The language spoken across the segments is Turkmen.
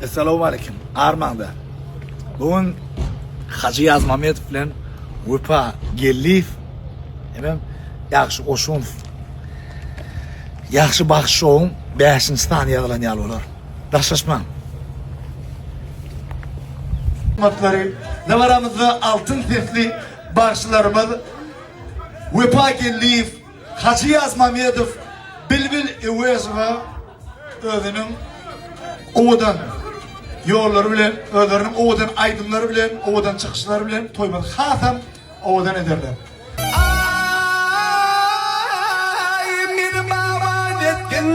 Essalawmaleýkim, armaňda. Bu gün Hajy Ýazmamedow bilen Wepa Geldiýew hemem Ýagşy Goşunow Ýagşy bagşy şowuň bäşinji sany ýazylan ýaly bolar. Daşlaşmaň. Hormatlary, dabaramyzda altyn sesli bagşylarymyz Wepa Geldiýew, Hajy Ýazmamedow, Bilbil Öwezowa özüniň owadan ýollary bilen, özleriniň owadan aýdymlary bilen, owadan çykyşlary bilen toýumyzy hasam owadan ederler. Aý, meni baban etgin,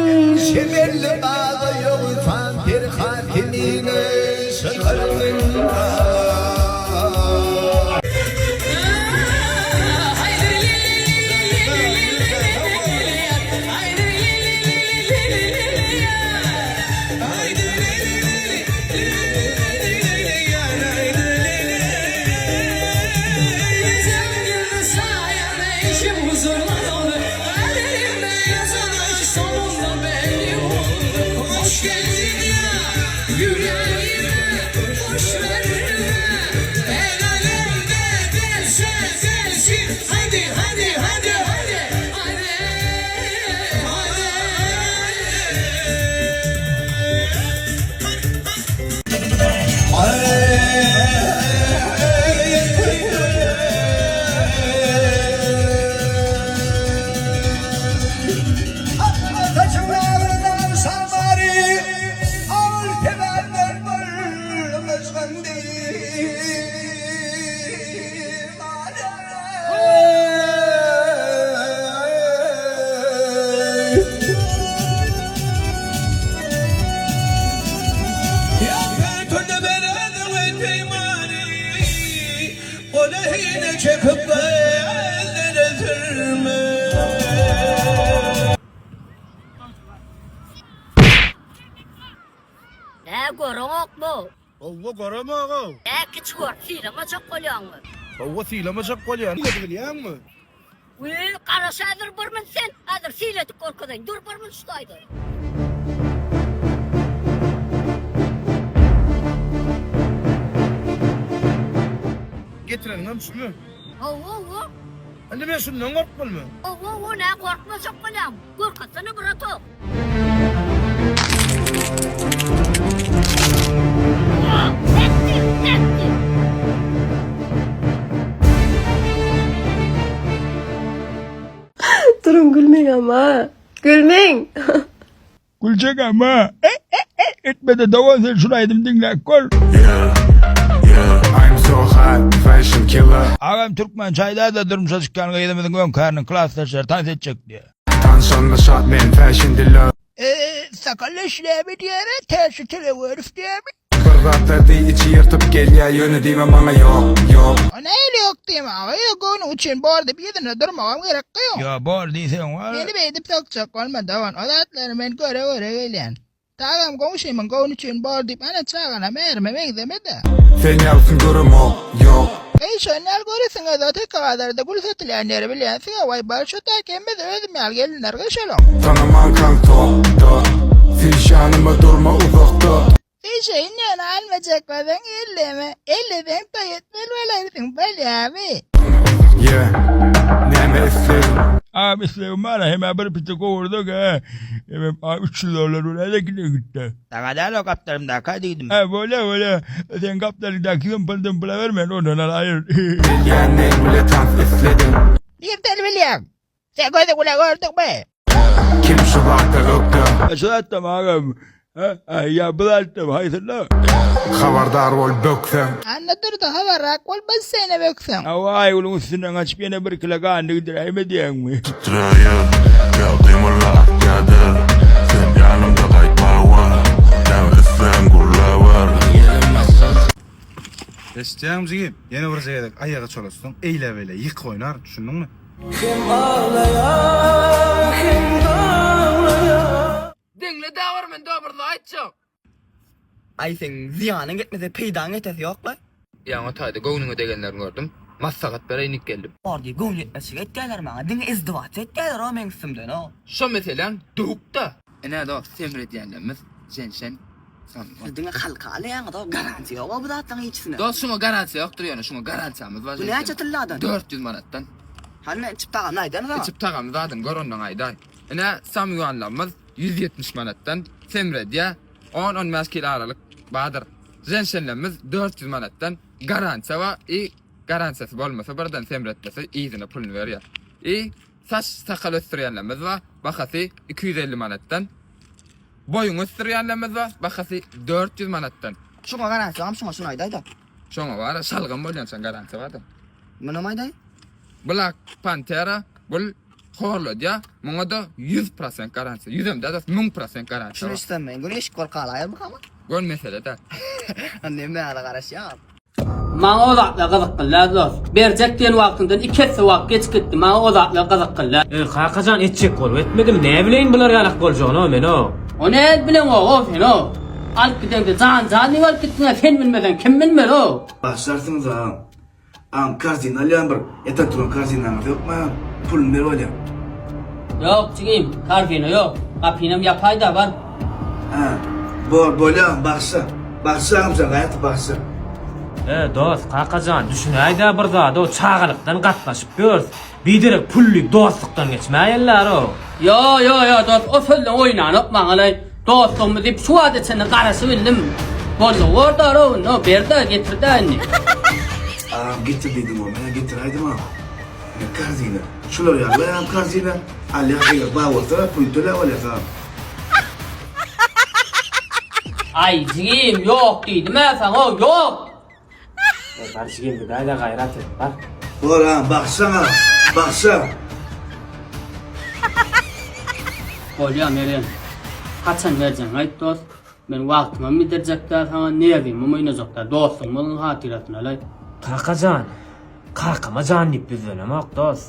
şemelli baga ýogsam Perhat kemine şykarmyn. Nä göreňokmy? Howwa göremog-ow. Nä kiçi görüp sylamajak bolýaňmy? Howwa sylamajak bolýan. Bilýäňmi? Wiý, garaş häzir bir min sen, häzir syladyp görkezeýin. Dur bir min şu taýda. Getireniňem şumy? Howwa, howwa. Indi men şundan gorkmalymy? Howwa, howwa, nä gorkmajak bolýaň? Görkezsene bratok. Duruň gülmeň ama. Gülmeň. Güljek ama. E, e, e, etmede dogan sen şul aýdym diňläp gör. Yeah, yeah, I'm so hot, fashion killer. Agam türkmen çaýda-da durmuşa çykýan gyzymyzyň öňkäriniň klasdaşlary tans etjek diýýär. Tanşanma şat men fashion dealer. Sakalleş näme diýýär-ä, täşli telewerow diýýärmi? Bir zatlar diý içi ýyrtyp gelýä ýöne diýme maňa ýok, ýok. O nähili ýok diýme aga, ýa göwnüň üçin bor diýip ýüzünde durmagam gerek gyýw. Ýa bor diýseň bar. Meni beýdip sokjak bolma dogan, o zatlary men göre-göre gelýän. Tagam goňşymyň göwni üçin bor diýip ana çaganam ärime meňzemedi. Sen ýalsyn göremok, ýok. Eý şony ýaly göresiňiz o teke bazarda gül satylýan ýeri bilýänsiňä waý bar şo taýky hemmesi özüm ýaly gelinler gyý şolaň. Tanamankaň tokta, Süýşänime durma uzakda. Eşegiň ýöne almajak bolsaň elleme, elleseň toý etmeli bolarsyň bolýamy? Yeah, näme islegiň? Agam islegim bar hemä bir pite gowurdak hä hemem a 300 dollar beräýdä gide gitde. Saňa däl o gapdalymdaka diýdim. Hä bolýa bolýa seň gapdalyňdaky hümpül dümpüle bermen ondan alaýyn. Bilýän men bile tans isledim. Nirden bilýäň? Sen gözi gula gördüňmi? Kim şu zatda ökde? Şu zatdamy agam? Hä ýa bu zatdamy haýsynda? Habardar bol bökseň. Annadurdy habarrak bol biz seni bökseň. Hawa Aýgülüň üstünden gaçyp ýene bir kile gandy gidiräýme diýäňmi? Titreýär, ýa gymylla akýadyr Sen ýanymda gaýtma bar Näme isleýäň gürläber. Eşitýäňmi jigim, ýene birje gezek aýaga çolaşsaň, eýle-beýle ýyk oýnaryn, düşündiňmi? Hem aglaýar, hem daglaýar. Diňle dawar men dogry aýtjak. Aý seň zyýanyň ýetmese peýdaň ýetesi ýokla. Ýaňy o taýda göwnüňe degenlerini gördüm. Maslahat bereýin diýip geldim. Bor diýip göwün ýetmezçilik etýäler maňa. Diňe izdiwaç etýäler o meň üstümden o. Şo meseläň döwük-dä. Ine dost semredýänlerimiz ženşen. Siz diňe halka alýaňyz-ow, garantiýa ýog-ow bu zatlaryň hiçisine. Dost şuňa garantiýa ýokdur ýöne şuňa garantiýamyz bar. Bu näçe tylladan? 400 manatdan. Hany içip tagamyny aýdanyz Içip tagamyny zadyny gör ondan aýdaý. Ine samywanlarymyz 170 manatdan semredýä. 10-15 kilo aralyk bardyr. Ženşenlerimiz 400 manatdan garantiýa bar i garantiýasy bolmasa birden semretmese yzyna puluny berýär. I saç sakal ösdürýänlerimiz bar bahasy 250 manatdan. Boýuňy ösdürýänlerimiz bar, bahasy 400 manatdan. Şuňa garantiýa barmy şuňa şuny aýdaýda. Şoňa bar, şalgam bolýançaň garantiýa barda. Munam aýdaý. Black Pantera bul horladýar, muňa-da 100 prosent garantiýa, ýüzem däl, 1000 prosent garantiýa Şuny bar. içsem men gün eşik bolup galaýarmykam? Gön mesele däl. Indi näme garaşýaň? Maňa o zatlar gyzykly däl dost. Berjek diýen wagtyňdan iki esse wagt geç gitdi. Maňa o zatlar gyzykly däl. Eý kakajan etjek bolup etmedim näbileýin bular ýalak boljagyny men-ow. O nädip bileňok-ow sen-ow. Alyp gideňde jan jan diýip alyp gitdiň-ä sen bilmeseň kim bilmeli-ow. Başlarsyňyz agam. Agam korzina alýan bir ýatan turan korzinaňyz ýokmy agam puluny berip alýan. Ýok jigim korzina ýok. Gapynam ýapaýda bar. Hä bor bolýa agam bagyşla. Bagyşla agamjan gaýrat bagyşla. E dost kakajan düşünäýdä bir zada-ow çagalykdan gatnaşyp ýörüs. Biderek pul diýip dostlukdan geçmäýellärow. Ýo ýo ýo dost o sözleň oýnanok maňalaý dostlugymyz diýip şu wagta çenli garaşybildim boldy bordarow indi berdä getirdä indi. Agam getir diýdim o menä getiräýdim agam. Ine korzina. Şular ýaly agam korzina. Alýas eger bar bolsa puluny töläp alýas agam. Aý jigim ýok diýdim-ä saňa ýok. Bar jigim gidäýdä gaýrat et bar. Bor agam bagyşlaň agam bagyşla. Bolýa Mergen. Haçan berjegiňi aýt dost. Men wagtymam gidirjek däl saňa nerwimem oýnajak däl dostlugymyzyň hatyrasyna-laý. Kakajan, kakama jan diýip ýüzlenemok dost.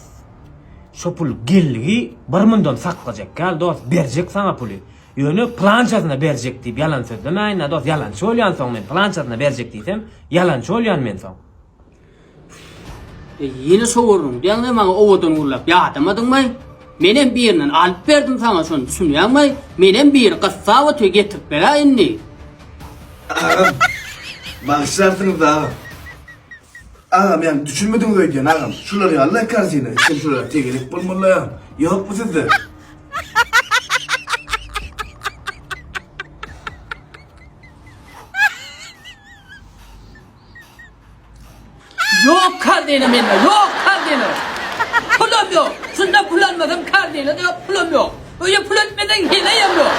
Şo pul geldigi bir mundan saklajak däl dost, berjek saňa puly. Ýöne pylançasyna berjek diýip ýalan sözlemäýin-dä dost, ýalançy bolýan soň men, pylançasyna berjek diýsem, ýalançy bolýan men soň. Eý, ýene şo gürrüň diýäňle maňa owadan gürläp ýadamadyňmaý? Menem birinden alyp berdim saňa şony düşünýäňmaý? Menem biri gyssap otyr getirip beräý indi. Agam, bagyşlarsyňyz agam. Agam ýa düşünmediňiz öýdýän agam. Şular ýaly korzina, içem şular tegelek bolmaly agam. Ýokmy sizde? Ýok kardina mende, ýok kardina. Pulam ýok. Şunda pul almasam kardina-da ýok, pulam ýok. Öýe pul etmeseň heleýem ýok.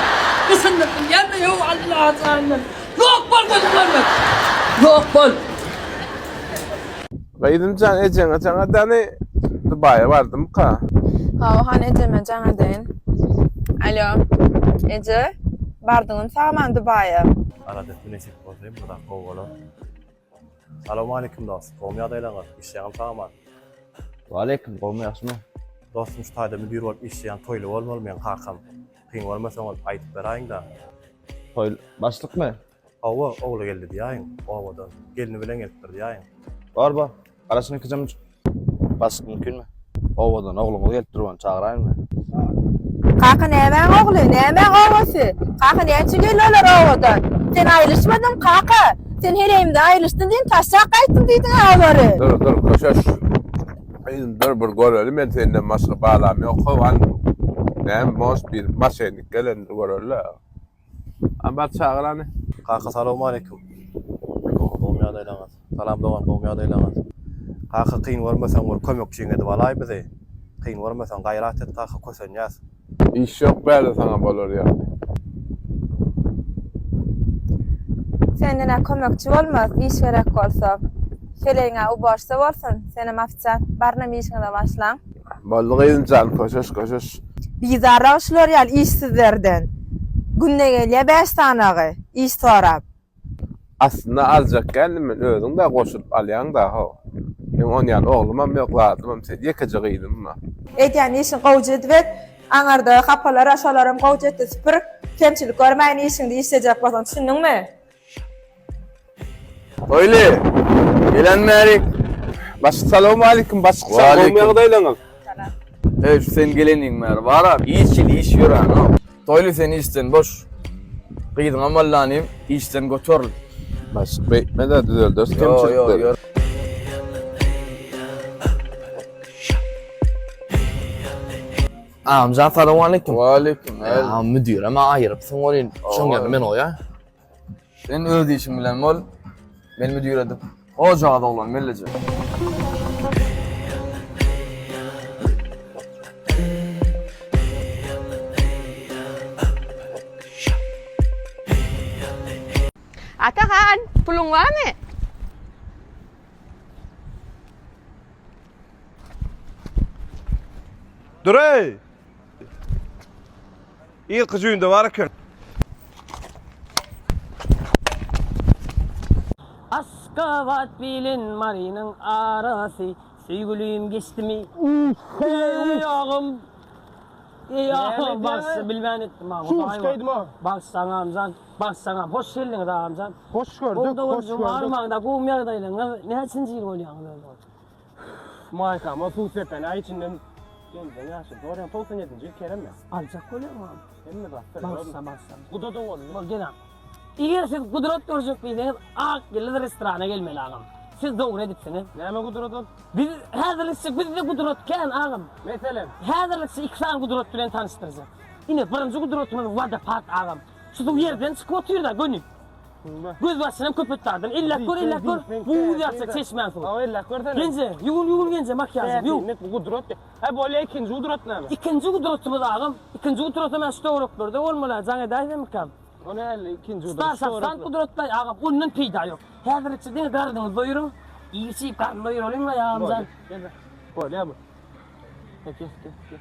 Düşündirdim gelme ýok Allah janyny. Ýok bol gözüm görmez. Ýok bol. Gyzymjan ejeňe jaň edäni Dubaýa bardymyka? Hawa hany ejeme jaň edeýin. Alo. Eje, bardyňmy sag-aman Dubaýa? Alada etme nesip bolsa hemme zat gowy bolar. Salowmalikim dost, gowmy ýagdaýlaryňyz, işleňem sag-aman. Waleýkim, gowmy ýagşymy? Dostum şu taýda müdir bolup işleýän Toýly bolmaly meň kakam. Kyn görmeseňiz aýdyp beräýiňdä. Toýly başlykmy? Hawa, ogly geldi diýäýiň, obadan. Gelni bilen gelipdir diýäýiň. Bar, bar. Garaşyň ikije minut. Başlyk mümkinmi? Obadan ogluňyz gelip dur, ony çagyraýynmy? Kaka nämäň ogly, nämäň obasy? Kaka näme üçin geldi olar obadan? Sen aýrylyşmadyň kaka. Sen heleýimden aýrylyşdym diýip taşlap gaýtdym diýdiň-ä olary. Dur, dur, köşeş. Gyzym, dur bir göreli, men senden başga balam ýok, how, an, näme, может, bir moşennik gelendir göreli-le. An bar çagyr hany. Kaka salowmaleýkim. Gowmy ýagdaýlaryňyz? Salam dogan gowmy ýagdaýlaryňyz? Kaka kyn görmeseň bir kömekçiň edip alaý bizi. Kyn görmeseň gaýrat et kaka kösenýäs. Iş ýok bärde saňa bolar ýaly. Senden-ä kömekçi bolmaz, iş gerek bolsa. Heleýiň-ä uborşsa bolsun, senem ofisiant, barynam işiňize başlaň. Boldy gyzym jan köşeş köşeş. Bizarrak şular ýaly işsizlerden. Günde gelýä bäş sanagy iş sorap. Aslynda aljak däldim men özüň da goşulyp alýaň da how. Meň onýaly oglumam ýok zadymam sen ýekeje gyzym bar. Edýän işiň gowja edip et. Aňarda hapalara şolaram gowja etde süpür. Kemçilik görmäýin işiňde işlejek bolsaň düşündiňmi? Toýly, gelen bärik. Başlyk salowmalikim, başlyk sag gowmy ýagdaýlaryňyz? Salam. Eý, şu sen geleniň bäri bar-a, hiç hili iş ýöränok. Toýly sen işden boş. Gyzyňam wallanyň işden göteril. Başlyk beýtme-de düzelderis Ýo, ýo, kemçilikleri. ýo. Agamjan salowmaleýkim. Waleýkim. Ýa müdirem aýyrypsyň welin, şoň ýerine men goýaý. Sen öz işiň bilen bol. Men müdir edip hojagaz oglan belleje. Atahan, puluň barmy? Dur-eý! Irki jüýünde bar eken. Aşgabat bilen Marynyň arasy Söýgülim geçdimi? Eý agam. Eý agam bagşy bilmän etdim agam. Suw içgeýdim-a. Bagşy agamjan, bagşy agam hoş geldiňiz agamjan. Hoş gördük, hoş gördük. Armaňda gowy ýagdaýlaryňyz näçinji ýyl bolýaňyz özi? Maýkama suw sepen aý içinden Gelden ýaşy dorýan 97-nji ýyl kerem men. Aljak bolýaňmy agam? Hemme zatlar. Bagşy bagşy. Guda doganly. Bol gel agam. Eger siz gudrat görjek diýseňiz Ak ýyldyz restorana gelmeli agam. Siz dogry edipsiňiz. Näme gudrat ol? Biz häzirlikçe bizde gudrat kän agam. Meselem? Häzirlikçe iki sany gudrat bilen tanyşdyrjak. Ine birinji gudratymyz wodopad agam. Şu suw ýerden çykyp otyrda göni. Gözbaşynam Köpetdagdan. Elläp gör, elläp gör. Buz ýatsa çeşmäň suwy. Hawa elläp görsene. Genje, ýuwun, ýuwun genje makiýažyň, ýuw. Täsinlik bu gudrat. Hä bolýa ikinji gudrat näme? Ikinji gudratymyz agam. Ikinji gudratam şu töwereklerde bolmaly, jaň edäýsemikam? O nähili ikinji gudrat? Star Sapsan gudratlaý agam, ondan peýda ýok. Häzirlikçe diňe garnyňyzy doýuryň. Iýip-içip garny doýuralyň-laý agamjan. Bolýa bu. Kes, kes, kes.